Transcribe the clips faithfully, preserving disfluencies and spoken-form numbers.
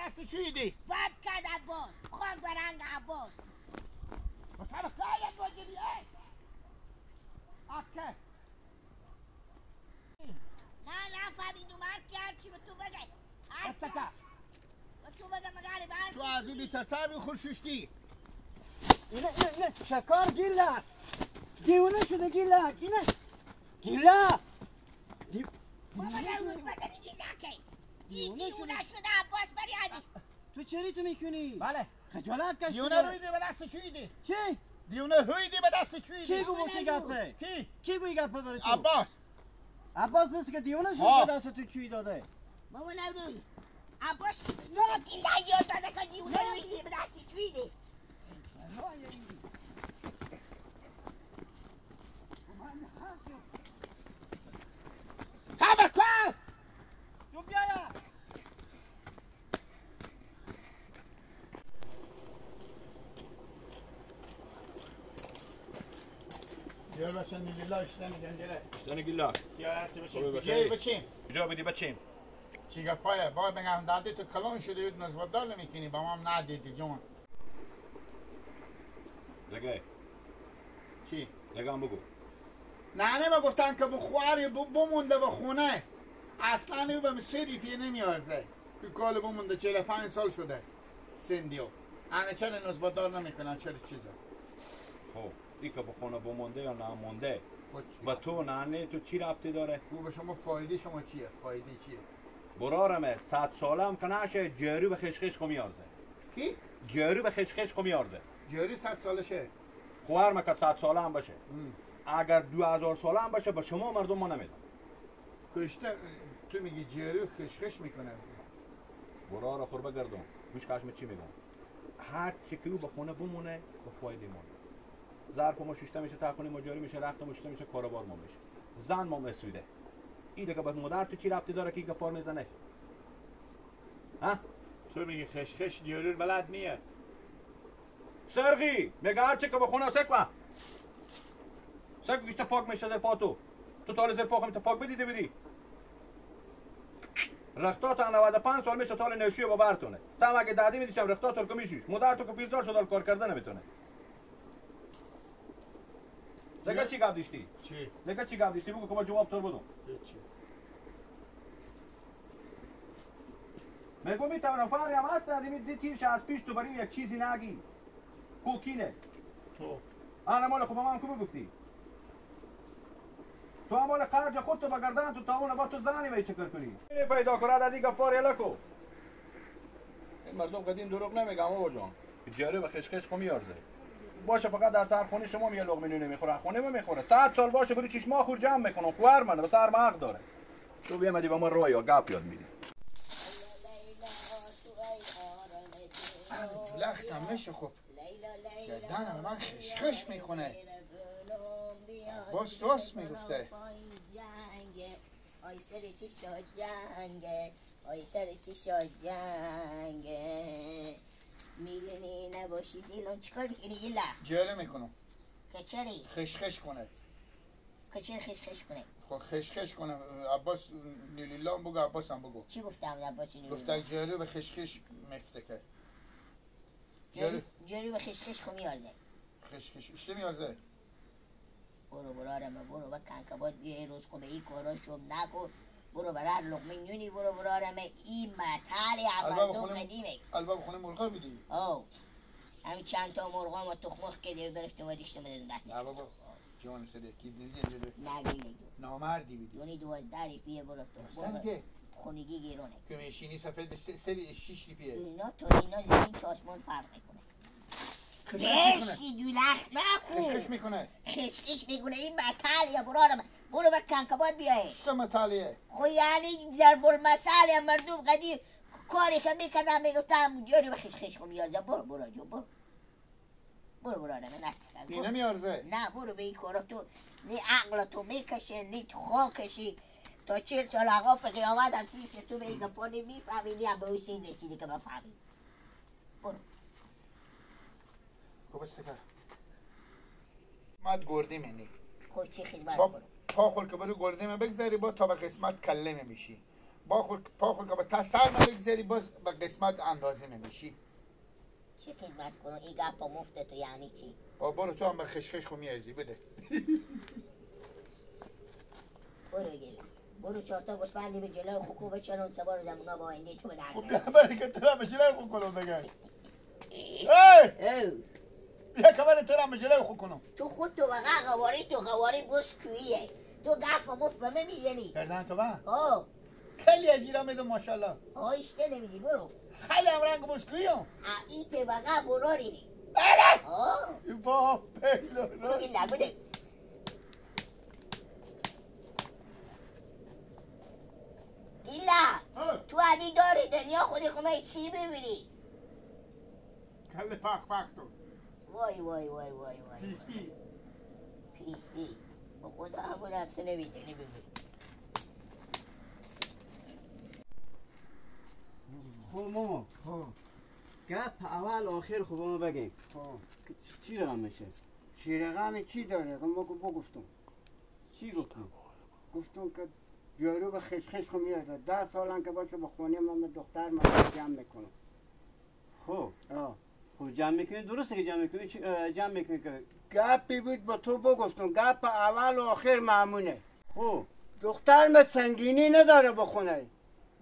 دست چویی دی؟ بد کد عباس. خاک برنگ عباس. بس همه کاری بودی بیه. آکه. من نفهمیدم، هر کی هر چی به تو بگه. هر کی هر چی به تو بگه، مگه تو از او بیترتر بی خورشوشتی. اینه، اینه، اینه. شکار گیلک. دیونه شده گیلک. اینه. گیلک. دی-، بابا، نه اون بدنی گیلکه. دی دیونه شده. دیونه شده، عباس بریادی. تو چری تو می‌کنی؟ بله. خجالت کش دیونه دیگه. روی دی به دست چویی دی؟ چی؟ دیونه روی دی به دست چویی دی؟ کی گو بو کی گپه؟ کی؟ کی گو ای گپه بره تو؟ عباس. عباس مثل که دیونه شد ها. به دست تو چویی داده. بابا نوروی. عباس نه دیله یا داده که دیونه روی دی به دست چویی دی. صبر کن! تو بیا یا. بیا بچه، الحمدلله، اشتن گنجله. اشتن گیلا. یا هستی بچه. خوبی بچه؟ بیا بچه. کجا بدی بچه؟ چی گپایه؟ با بگم دادی تو کلون شده بود، نسبت دار نمی‌کنی، با ما هم ندیدی جون. دگه. چی؟ دگه هم بگو. ننه ما گفتن که بخواری ب-، بمونده به خونه. اصلاً او به سه روپیه نمیارزه. که کال بمونده، چهل و پنج سال شده. سندیو. انه چرا نسبت دار نمی‌کنن، چرا چیزه؟ خب، ای که به خونه بمونده یا نمونده، خب چی؟ به تو ننه تو چی ربطی داره؟ او به شما فایده شما چیه؟ فایده چیه؟ برارمه، صد ساله هم که نشه، جارو به خشخش خو میارزه. کی؟ جارو به خشخش خو میارزه. جارو صد ساله شه؟ خواهر مکد صد ساله هم بشه. هم. اگر دو هزار ساله هم بشه، به شما مردم ما نمیدم. کشته، تو میگی جارو خشخش می‌کنه. برار خور بگردم. گوش کش من چی می‌گم. هر چی که او به خونه بمونه، به فایده ما. ظرف ما شوشته می‌شه، تا خونه ما جاری می‌شه، رخت ما شوشته می‌شه، کاروبار ما می‌شه. زن ما مسعوده. این دیگه به مادر تو چی ربطی داره که این گپار می‌زنه؟ ها؟ تو میگی خشخش دیارور بلد نیه. سرگی، میگه هر چی که به خونه سکوه. سکو گشته پاک می‌شه زیر پا تو. تو تا حالا زیر پا خو می‌ته پاک بدیده بودی؟ رختات نود و پنج سال می‌شه تا حالا نشویه با برتونه. تا مگه دادی می‌دیشم رختات رو که می‌شوش. مادر تو که پیر سال شد، حال کار کرده نمی‌تونه. دگه چی گپ داشتی؟ چی؟ دگه چی گپ داشتی؟ بگو که ما جواب تو رو بدم. هیچی. می‌گم می‌تونه فرقی هم هست، از این دی تیرش از پیش تو بریم یک چیزی نگی. کوکینه. تو. آن مال خوب هم که بگفتی. تو هم مال خرج خود تو بگردن، تو تا اون با تو زنی می چکر کنی. پیدا کرد از این گپار یلکو. این مردم قدیم دروغ نمیگم آقا جان. جارو به خشخش خو میارزه. باشه فقط در تر خونه شما میه لقمه نون می‌خوره، خونه ما می‌خوره. صد سال باشه بری چشما خور جمع می‌کنم. خوار من، به سر ما حق داره. تو بیامدی با ما راه یا گپ یاد می‌دی. دولخت هم می‌شه خب. گردن من خشخش می‌کنه. باز راست می‌گفته. آی سر چی شد جنگه، آی سر چی شد جنگه. می‌دونی نباشی دیلم چیکار می‌کنی گیلا؟ جاره می‌کنم. کچری. خشخش کنه. کچری خشخش کنه. خب خشخش کنه. عباس نیلولا هم بگو، عباس هم بگو. چی گفتم عباس نیلولا؟ گفته جاره به خشخش مفته که. جاری، جاری. جاری به خشخش خو میارده. خشخش اشته میارزه. برو برارمه، برو با کنکبات بیا، ای روز خو به ای کارا شم نکو. برو برار لقمه نونی، برو برارمه، ای متل البته مردم خونه، قدیمه. البته خونه مرغا بیدی. او. هم چند تا مرغا ما تخمخ که دیو برفتم و دیشتم بدن دسته. نه بابا، جوان سده کی دیدی دیدی. نه دیدی. نامردی بیدی. یعنی دوازده ریپیه برو تو. دوازده برو. که؟ خونگی گیرونه. که میشینی سفید به سه، سه ری-، شیش ریپیه. اینا تو اینا زمین تا آسمان فرق می‌کنه. خشخش می‌کنه. بشی دولخ نکو. خشخش می‌کنه. خشخش می‌کنه. این متل یا برارم. برو بر کنکبات بیایه. چه متلیه؟ خو یعنی ضرب المثل یا مردم قدیم کاری که می‌کردن می‌گفتن جوری به خشخش خو میارزه. برو، برو جو، برو. برو برو آدم نسکن. بی نمیارزه. نه، برو به این کارا تو نی عقل تو میکشه، نی تو خاک کشی. تا چهل سال آقا فقی آمد هم سیش تو به این گپا نمیفهمی، نی هم به اون سین رسیدی که بفهمی. برو. خب بس که. خدمت گردی منی. خب چی خدمت با کنم؟ پا خور که برو گردی من بگذاری با تا به قسمت کله می‌شی. پا خو، پا خو که به تا سر نمی‌گذاری، باز به قسمت اندازه نمی‌شی. چی خدمت کنم؟ ای گپ مفت تو یعنی چی؟ با برو تو هم به خشخش خو میارزی، بده. برو گله. برو چهار تا گوسفندی به جلو خوکو بچرون، سوار زمونا با آینده تو به درد خب بیا برای که تو هم به جلو خوکو دیگه. ای! او. بیا که من تو را مجله خو کنم. تو خود تو وقع غواری، تو غواری بس کوییه. تو گپ مفت به من می‌زنی. گردن تو با. او. خیلی از ایران می‌دم ماشاءالله. آه، اشته نمی‌دی، برو. خیلی هم رنگ بس کویی هم. آه، ای ته وقع برارینی. بله. آه. با پیلو. برو گیلک بده. گیلک. ها. تو ادی داری دنیا خودی خونه چی ببینی؟ کله پاک پاک تو. وای، وای، وای، وای، وای. پیس پی. پیس پی. به خدا همون رفته نمی‌تونی بگوی. خب ماما. خب. گپ اول آخر خب ما بگیم. خب. چی، چی رقم می‌شه؟ چی رقم چی داره؟ خب ما که بگفتم. چی گفتم؟ گفتم که جارو به خشخش خو میارزه. ده سالن که باشه به خونه من، من دختر من جمع می‌کنم. خب. آه. خب جمع می‌کنی، درسته که جمع می‌کنی، چی، اه، جمع می‌کنی که گپی بود به تو بگفتم، گپ اول و آخر ممونه. خب. دختر من سنگینی نداره به خونه.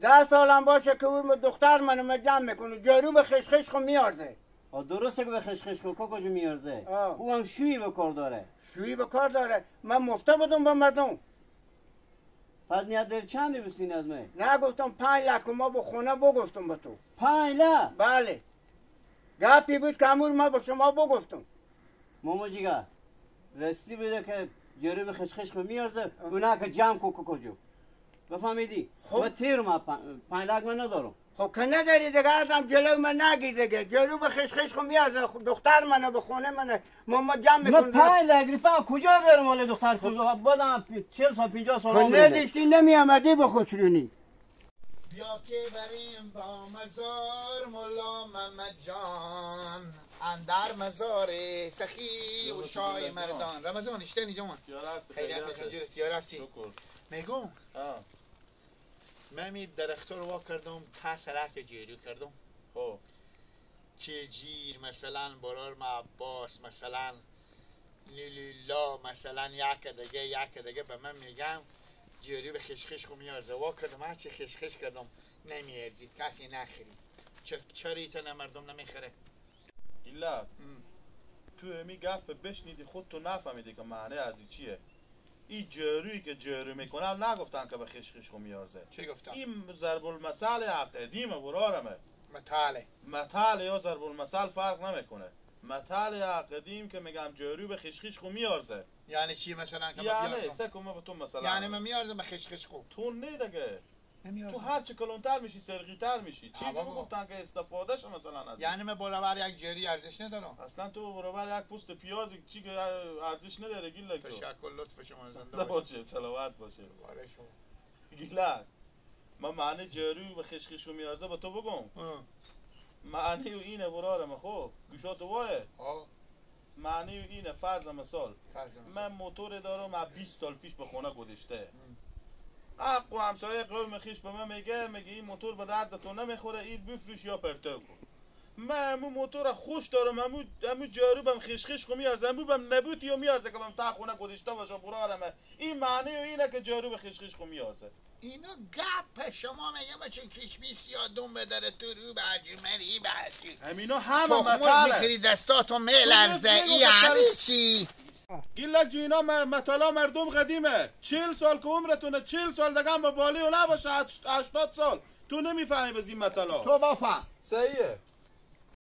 ده سالم باشه که اون دختر منو من جمع می‌کنه، جارو به خشخش خو میارزه. آه، درسته که به خشخش خو، کوکو جو میارزه. آه. او هم شویی به کار داره. شویی به کار داره. من مفته بدم به مردم. پس نیت داری چندی بستین از من؟ نه، گفتم پنج لک، ما به خونه بگفتم به تو. پنج لک؟ بله. گپی بود که امور ما به شما بگفتم. ماما جیگر، راستی بده که جارو به خشخش خو میارزه، آه. گناه که جمع کو، کو، کو جو. بفهمیدی؟ خب. من تیر ما پ-، پنج لک من ندارم. خب که نداری دیگه، آدم جلو من نگیر دیگه. جارو به خشخش خو میارزه، خب دختر منه، به خونه منه. ما، ما جمع من می‌کنم. پنج لک روپیه کجا بیارم؟ ولی دختر خب. کجا؟ بعدم چهل سال، پنجاه سال خب عمرمه. نداشتی، نمی‌آمدی به خسرونی. بیا که بریم با مزار ملا محمد جان، اندر مزار سخی و شای مردان. رمضان، اشتنی جوان. خیریت، خیریت. خیریت، خیریت. شکر. میگم، ها. من می درختو رو وا کردم، تا سرک جیرو کردم. خب. که جیر، مثلاً، برار ما عباس، مثلاً، لیلیلا، مثلاً، یک دگه، یک دگه به من می‌گم، جیرو به خشخش خو میارزه. وا کردم، هر چی خشخش کردم، نمیارزید، کسی نخرید. چه، چرا ایتنه مردم نمیخره؟ گیلک، ام. تو امی گپ بشنیدی، خود تو نفهمیدی که معنی از این چیه. ای جارویی که جارو می‌کنه، هم نگفتن که به خشخش خو میارزه. چی گفتن؟ این ضرب المثل حق قدیمه، برارمه. متله. متل یا ضرب المثل فرق نمی‌کنه. متل حق قدیم که می‌گم جارو به خشخش خو میارزه. یعنی چی مثلاً که یعنی، بیارزم؟ سه که ما به تو مثلاً یعنی من میارزم به خشخش خو؟ تو نه دیگه. نمیارزم. تو هر چه کلانتر می‌شی، سرگی‌تر می‌شی. چیزی بابا. بگفتن که استفاده‌ش مثلاً از یعنی من برابر یک جاری ارزش ندارم؟ اصلاً تو برابر یک پوست پیازی چی که ارزش نداره، گیلک تو. تشکر، لطف شما، زنده باشید. باشه، سلامت باشه. باره شما. گیلک، من معنی جارو به خشخش خو میارزه به تو بگم. ها. معنی و اینه برارم، خب، گوشاتو وایه. ها. معنی اینه، فرض مثال، فرض مثال. من موتور دارم، از بیست سال پیش به خونه گذاشته. ام. حق و همسایه قوم خیش به من میگه، میگه: «این موتور به درد تو نمیخوره، این بفروش یا پرتو کن.» من امو موتور خوش دارم، امو، امو جارو بم خشخش خو میارزه، امو بم نبوتی و میارزه که بم تا خونه گذاشته باشه، برارم. این معنی اینه که جارو به خشخش خو میارزه. اینو گپ شما میگه، ما چون کشمیش یا دم بداره تو رو به هجی مری به هجی. همینا همه تخم‌مرغ متله. می‌خوری دستاتو می‌لرزه. تو ای یعنی چی؟ گیلک جو، اینا م-، متلا مردم قدیمه. چهل سال که عمرتونه، چهل سال دیگه هم به بالی و نباشه، هشت-، هشتاد سال. تو نمی‌فهمی بز این متلا. تو بفهم. صحیحه.